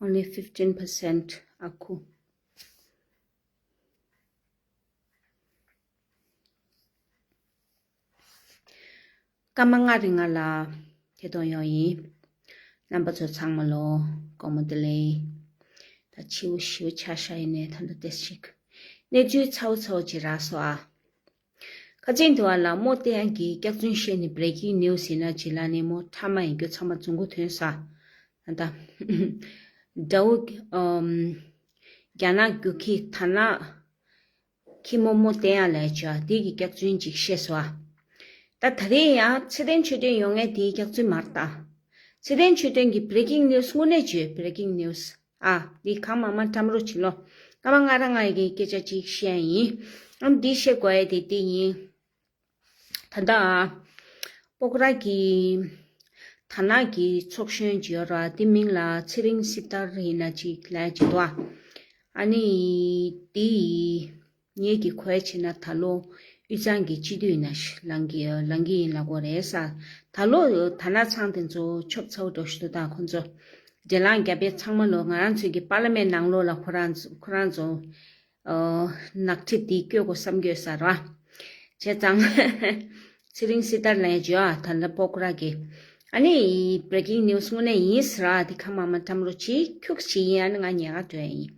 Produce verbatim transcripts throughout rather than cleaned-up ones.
Only fifteen percent ཨ་ཁུ། སྐར་མ་ལྔ་རིང་ང་ལ་ཐད་གཏོང་ཡོང་ཡིན། རྣམ་པ་ཚོ་ཚང་མ་ལོ་དགོང་མོ་བདེ་ལེགས། ད་ཕྱི་པོ་ཞེ་པོ་ཆར་ཤ་ཡིན་ནས་ད་ལྟ་ཏེས་ཤིག་གནས་ཚུལ་ཚ་བོ་ཚ་བོ་ཅིག་རག་སོང་ཨ། ཁ་ཅིག་འདི་བ་ལ་མོ་བསྟན་ཡག་གི་སྐྱག་རྫུན་བཤད་ནས་breaking news ཡིན་ན་ཅི་ལ་ནས་མོ་ཕྲ་མ་ཡིན་རྒྱུ་ཚང་མ་རྫུན་གོ་ཐོན་ས། ད་ལྟ་དགྲ་བོ་ཨམ་རྒྱ་ནག་རྒྱུག་ཁྱི་ཐ་ན་ཁྱི་མོ་མོ་བསྟན་ཡག་ལས་བྱ་དེ་གི་སྐྱག་རྫུན་ཅིག་བཤད་སོང་ཨ། ད་ད་རེས་ཡང་ཚེ་བརྟན་ཆོས་སྒྲོན་ཡོང་ངས་དེའི་སྐྱག་རྫུན་མར་ལྟ། ཚེ་བརྟན་ཆོས་སྒྲོན་གྱི་breaking news དངོས་གནས་བརྗོད་breaking news ཨ། འདི་གང་མང་མང་བཀྲམ་རོགས་བྱེད་ལོ། སྔ་མ་ང་རང་ང་ཡི་གི་སྐད་ཆ་ཅིག་བཤད་ཡིན། ཨམ་འདི་བཤད་དགོས་ཡ་དེ་འདི་ཡིན། ད་ལྟ་ཨ། སྤོག་ར་གི་ཐ་ན་གི་ཚོགས་གཞོན་ཅིག་ཡོད་ར་དེ་མིང་ལ་ཚེ་རིང་སྲི་ཐར་ཡིན་ན་ཅིག་ལས་ཅིག་འདུག་ཨ། ཨ་ནི་དེ་ངེད་ཀྱི་གོ་ཡ་བྱས་ན་ད་ལོ་དབུས་གཙང་གི་སྤྱི་འཐུས་ཡིན་ན་ལང་གི་ལང་གི་ཡིན་ལ་གོ་རེད་ས། ད་ལོ་ད་ན་ཚང་དེ་ཚོ་ཆོབ་ཚ་བོ་འགྲོ་ཤི་དུ་ད་ཁོ་ཚོ་འབྲེལ་ལང་རྒྱབ་པའི་ཚང་མ་ལོ་ང་རང་ཚོའི་གི་པར་ལི་མེན་ནང་ལོགས་ལ་ཁོ་རང་ཁོ་རང་ཚོ་ནག་ཁྲི་དེ་བསྐྱོད་དགོས་བསམ་གྱི་ཡོད་ས་ར། བྱས་ཙང་ཚེ་རིང་སྲི་ཐར་ལ་ཡ་བརྗོད་ཨ་ད་ལ་སྤོག་ར་གི་ཨ་ནི་breaking news དངོས་གནས་ཡིན་ས་ར་དེ་ཁ་མ་མ་ཐམ་རོ་ཆི་ཁྱུག་ཆི་ཡིན་ཨ་ནི་ང་ཉལ་ག་འགྲོ་ཡ་ཡིན།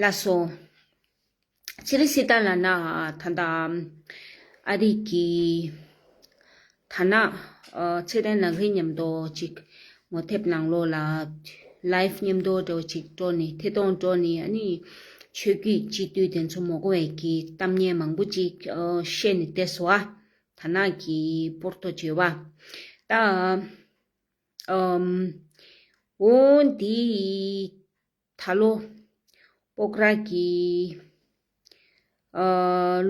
ལགས་སོ། ཚེ་རིང་སྲི་ཐར་ལ་ན་ད་ལྟ་ཨ་རི་གི་ཐ་ན་ཚེ་བརྟན་ནག་རིག་མཉམ་དུ་ཅིག་ངོ་དེབ་ནང་ལོགས་ལ་live མཉམ་དུ་འགྲོ་ཅིག་འགྲོ་ནས་ཐད་གཏོང་འགྲོ་ནས་ཨ་ནི་ཆོས་བརྒྱུད་སྤྱི་འཐུས་དེ་ཚོ་མོ་གོ་བས་ཀྱི་གཏམ་ངན་མང་པོ་ཅིག་བཤད་ནས་བསྡད་སོ་ཨ། ཐ་ན་གི་པོར་ཏོ་བརྗོད་བ་ད། ཨམ། འོ་འདི་ད་ལོ་སྤོག་ར་གི་ཨ་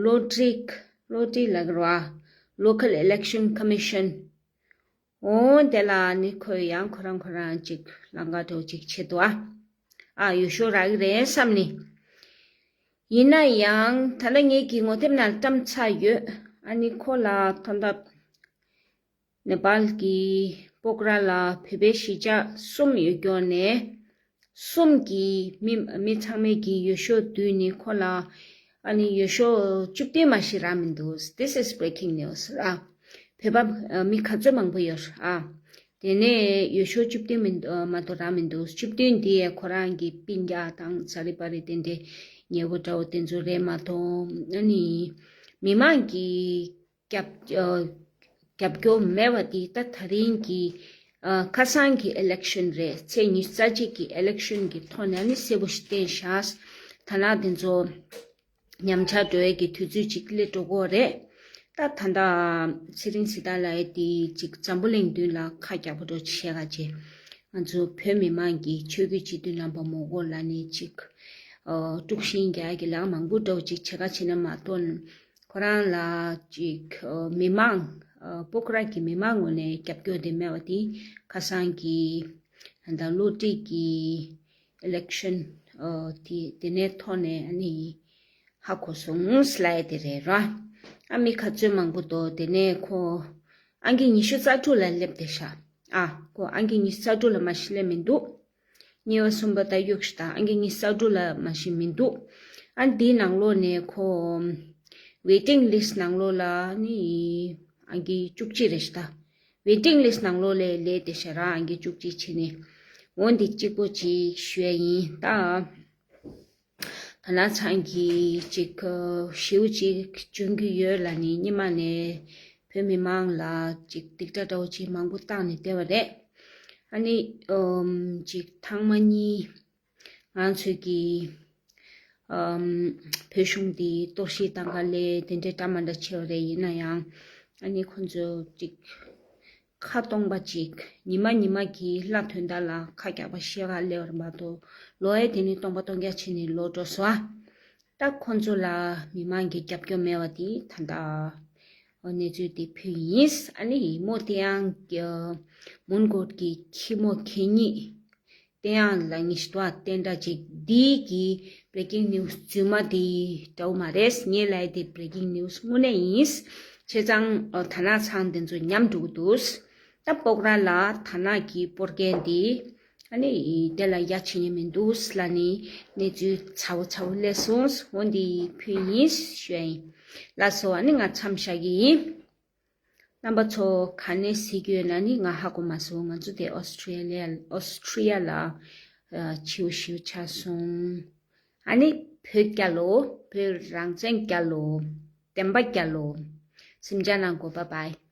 ལོ་ཊ་རི་ལོ་ཊ་རི་ལ་གར་བ་Local Election Commission འོ་དེ་ལ་ནི་ཁོས་ཡང་ཁོ་རང་ཁོ་རང་ཅིག་ལང་ཀ་ཏོ་ཅིག་བྱེད་དོ་ཨ། ཨ་ཡོ་ཤོ་རག་གི་རེད་བསམ་ནི། ཡིན་ན་ཡང་ད་ལ་ངེད་ཀྱི་ངོ་དེབ་ནང་བཀྲམ་ཚར་ཡོད། ཨ་ནི་ཁོ་ལ་ད་ལྟ་ནེ་པཱལ་གྱི་སྤོག་ར་ལ་བོད་པའི་གཞིས་ཆགས་གསུམ་ཡོད་སྐྱོར་ནས་གསུམ་གྱི་མི་མི་ཚང་མས་ཀྱི་ཡོ་ཤོ་བསྡུས་ནས་ཁོ་ལ་ཨ་ནི་ཡོ་ཤོ་བཅུ་བདུན་མ་ཞིག་རག་མི་འདུག This is breaking news ར། བོད་པ་མི་ག་ཚོད་མང་པོ་ཡོད་ར། དེ་ནས་ཡོ་ཤོ་བཅུ་བདུན་མི་འདུག་མ་གཏོགས་རག་མི་འདུག་བཅུ་བདུན་འདི་ཡས་ཁོ་རང་གི་སྤུན་ཀྱག་དང་ཛ་རི་པ་རི་དེ་འདྲའི་ཉེ་བོ་འདྲ་བོ་དེ་ཚོ་རེད་མ་གཏོགས་ཨ་ནི་མི་མང་གི་རྒྱབ་རྒྱབ་སྐྱོར་མེད་པ་འདི་ད་ད་རིང་གི་ཁ་སང་གི་election རེད། ཚེས་ཉི་ཤུ་རྩ་གཅིག་གི་election གི་ཐོག་ནས་ཨ་ནི་གསལ་པོ་ཞིག་བསྟན་བཞག་ཐ་ན་དེ་ཚོ། ཉམས་ཆག་འགྲོ་ཡས་ཀྱི་དུས་ཚོད་ཅིག་སླེབས་འགྲོ་གི་རེད། ད་ད་ལྟ་ཚེ་རིང་སྲི་ཐར་ལགས་དེ་ཅིག་འཛམ་བུ་གླིང་མདུན་ལ་ཁ་རྒྱག་པོ་འགྲོ་བྱེད་ག་བྱེད། ང་ཚོ་བོད་མི་མང་གི་ཆོས་བརྒྱུད་སྤྱི་འཐུས་རྣམ་པ་མོ་གོ་ལ་ནི་ཅིག་དཀྲུག་ཤིང་རྒྱག་ཡས་ཀྱི་ལས་ཀ་མང་པོ་འགྲོ་ཅིག་བྱེད་ག་བྱེད་ན་མ་གཏོགས་ཁོ་རང་ལ་ཅིག་མི་མང་སྤོག་ར་གི་མི་མང་ངོས་ནས་རྒྱབ་སྐྱོར་དེ་མེད་པ་དེ་ཁ་སང་གི་ད་ལོ་ཊ་རི་གི་election དེ་དེ་ནས་ཐོག་ནས་ཨ་ནི། ཧ་གོ་སོང་ལབ་ཡ་དེ་རེད་ར། ཨ་མི་ག་ཚོད་མང་པོ་འདུག་དེ་ནས་ཁོ་ཨང་ཀི་ཉི་ཤུ་རྩ་དྲུག་ལ་སླེབས་བསྡད་ཤག་ཨ་ཁོ་ཨང་ཀི་ཉི་ཤུ་རྩ་དྲུག་ལ་མ་གཞི་སླེབས་མི་འདུག་གཉིས་པ་གསུམ་པ་ད་གཡུག་ཤི་ད་ཨང་ཀི་ཉི་ཤུ་རྩ་དྲུག་ལ་མ་གཞི་མི་འདུག་ཨ་འདིའི་ནང་ལོགས་ནས་ཁོ་waiting list ནང་ལོགས་ལ་ནི་ཨང་ཀི་བཅུ་གཅིག་རེད་ཤག་ད་waiting list ནང་ལོགས་ལ་སླེབས་བསྡད་ཤག་ར། ཨང་ཀི་བཅུ་གཅིག་བྱས་ནས་འོ་འདི་གཅིག་པོ་ཅིག་ཞུ་ཡ་ཡིན་ད། ད་ལ་ཚང་གི་ཅིག་ཞེའུ་ཅིག་བྱུང་གི་ཡོད་ལ་ནི་སྔོན་མ་ནས་བོད་མི་མང་ལ་ཅིག་སྡིག་སྒྲ་འདྲ་བོ་ཅིག་མང་པོ་བཏང་ནས་བསྡད་པ་རེད། ཨ་ནི་ཨམ་ཅིག་ཐེངས་མ་གཉིས་ང་ཚོས་ཀྱི་ཨམ་བོད་གཞུང་འདི་གཏོར་བཤིག་བཏང་ག་ལས་དེ་འདྲའི་འདྲ་མ་འདྲ་ཆེ་བ་རེད། ཡིན་ན་ཡང་ཨ་ནི་ཁོ་ཚོ་ཅིག་ཁ་སྟོང་པ་ཅིག་ཉི་མ་ཉི་མ་གི་ལྷ་དོན་དག་ལ་ཁ་རྒྱག་པ་ཤེས་ག་སླེབས་པར་མ་གཏོགས་ལོ་ཡ་དེ་ནི་སྟོང་པ་སྟོང་རྐྱང་བྱས་ནས་ལོག་འགྲོ་སོང་ཨ། ད་ཁོ་ཚོ་ལ་མི་མང་གི་རྒྱབ་སྐྱོར་མེད་པ་དེ་ད་ལྟ་གནས་ཚུལ་དེ་ཕུལ་ཡིན། ཨ་ནི་ཡིན་མོ་དེ་ཡང་མོན་གྷོ་གི་ཁྱི་མོ་གད་སྙིགས་དེ་ཡང་ལ་ཉི་ཤུ་དོ་བསྟན་དྲ་ཅིག་འདི་གི་breaking news རྫུན་མ་དེ་འདྲ་བོ་མ་རེད། ངའི་ལ་དེ་breaking news དངོས་གནས་ཡིན། བྱས་ཙང་ད་ན་ཚང་དེ་ཚོ་ཉམས་འགྲོ་གི་འདུག་ད་སྤོག་ར་ལ་ཐ་ན་གི་སྤོར་མཁན་དེ་ ཨ་ནི་དེ་ལ་ཡ་བྱེད་ཉན་མི་འདུག་ལ་ནི་གནས་ཚུལ་ཚ་བོ་ཚ་བོ་སླེབས་སོང་། འོ་འདི་ཕུལ་ཡིན་ཞུ་ཡ་ཡིན། ལགས་སོ། ཨ་ནི་ང་མཚམས་བཞག་གི་ཡིན། རྣམ་པ་ཚོ་ག་ནས་གཟིགས་ཡོད་ན་ནི་ང་ཧ་གོ་མ་སོང་། ང་ཚོ་དེ་ཨོ་སི་ཊི་ཡ་ལི་ཡ་ཨོ་སི་ཊི་ཡ་ལ་ཨ་བྱིའུ་ཞིའུ་ཆགས་སོང་། ཨ་ནི་བོད་རྒྱལ་ལོ། བོད་རང་བཙན་རྒྱལ་ལོ། བདེན་པ་རྒྱལ་ལོ། གཟིམ་འཇག་གནང་གོ། བཱའི་བཱའི།